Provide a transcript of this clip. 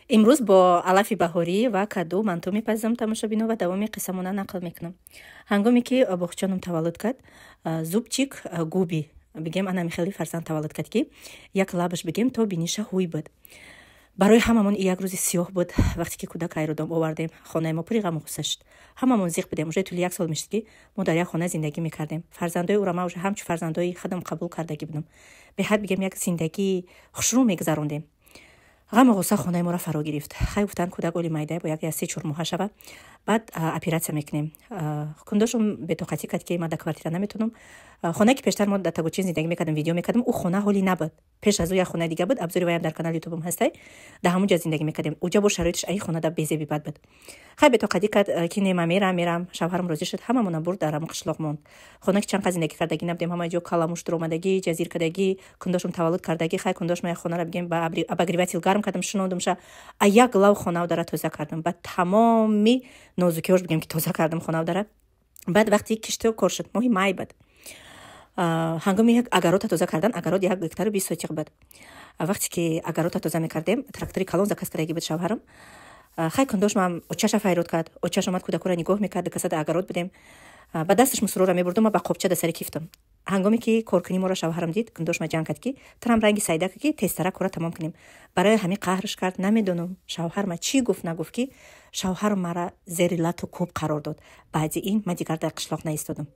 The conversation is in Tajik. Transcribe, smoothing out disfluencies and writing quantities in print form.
Имрӯз бо алафи баҳорӣ ва каду манту мепазам, тамошобино, ва давоми қиссамона нақл мекунам. Ҳангоме ки боғчонам таваллуд кард, зубчик губи бигем, анами хеле фарзанд таваллуд кард, ки як лабаш, бигем, то биниша ҳуй буд. Барои ҳамамон як рӯзи сиёҳ буд. Вақте ки кӯдак аз роддом овардем, хонаи мо пури ғаму ғусса шуд, ҳамамон зиқ будем. Уже тӯли як сол мешуд, ки мо дар як хона зиндагӣ мекардем. Фарзандои ӯро ман уже ҳамчун фарзандои худам қабул кардагӣ будам. Беҳад, бигем, як зиндагии хушрӯ мегузарондем. Ғаму ғусса хонаи моро фаро гирифт. Хай, гуфтанд, кӯдак оли майда, бо як 3-4 моҳа шава, баъд оператсия мекунем. Кундошум бетоқатӣ кард, ки ман дар квартира наметонам. Хонае ки пештар мо дар Тагочин зиндагӣ мекардем, видео мекардем, ӯ хона ҳоли набуд. Пеш аз ӯ як хонаи дига буд, обзори ваям дар канали Ютубам ҳастай. Дар ҳамун ҷа зиндагӣ мекардем. Уҷа бо шароитиш аи хона да безеби бад буд. Хай, бетоқатӣ кард, ки не, ман мерам, мерам. Шавҳарам розӣ шуд, ҳамамона бурд, дар ҳамон қишлоқ монд. Хона ки чанд қад зиндагӣ кардагӣ набудем, ҳама ҷо каламуш дуромадагӣ, ҷазир кардагӣ, кундошум таваллуд кардагӣ. Хай, кундош, як хонаро, бигем, ба обогреватель гарм кардам, шунондумша, а як лав хонау дара тоза кардам, ба тамоми нозукиҳош, бигем, ки тоза кардам хонау дара. Баъд вақти кишту кор шуд, моҳи май буд. Ҳангоми як агарота тоза кардан, агарот 1 гектару 20 сотиқ буд, вақте ки агарота тоза мекардем, трактори калон заказ кардагӣ буд шавҳарам. Хай, кундош ман очаша файрод кард. Очаш омад, кӯдакура нигоҳ мекард. Касада агарот будем, ба дасташ мусорора мебурдум, ма ба қопча да сари кифтам. Ҳангоме ки коркунӣ моро шавҳарам дид, кундош ма ҷанг кард, ки трам ранги сайдака, ки тезтара кора тамом кунем. Барои ҳамин қаҳрш кард. Намедонам, шавҳар ма чӣ гуфт, нагуфт, ки шавҳар мара зери лату кӯб қарор дод. Баъди ин ма дигар дар қишлоқ наистодам.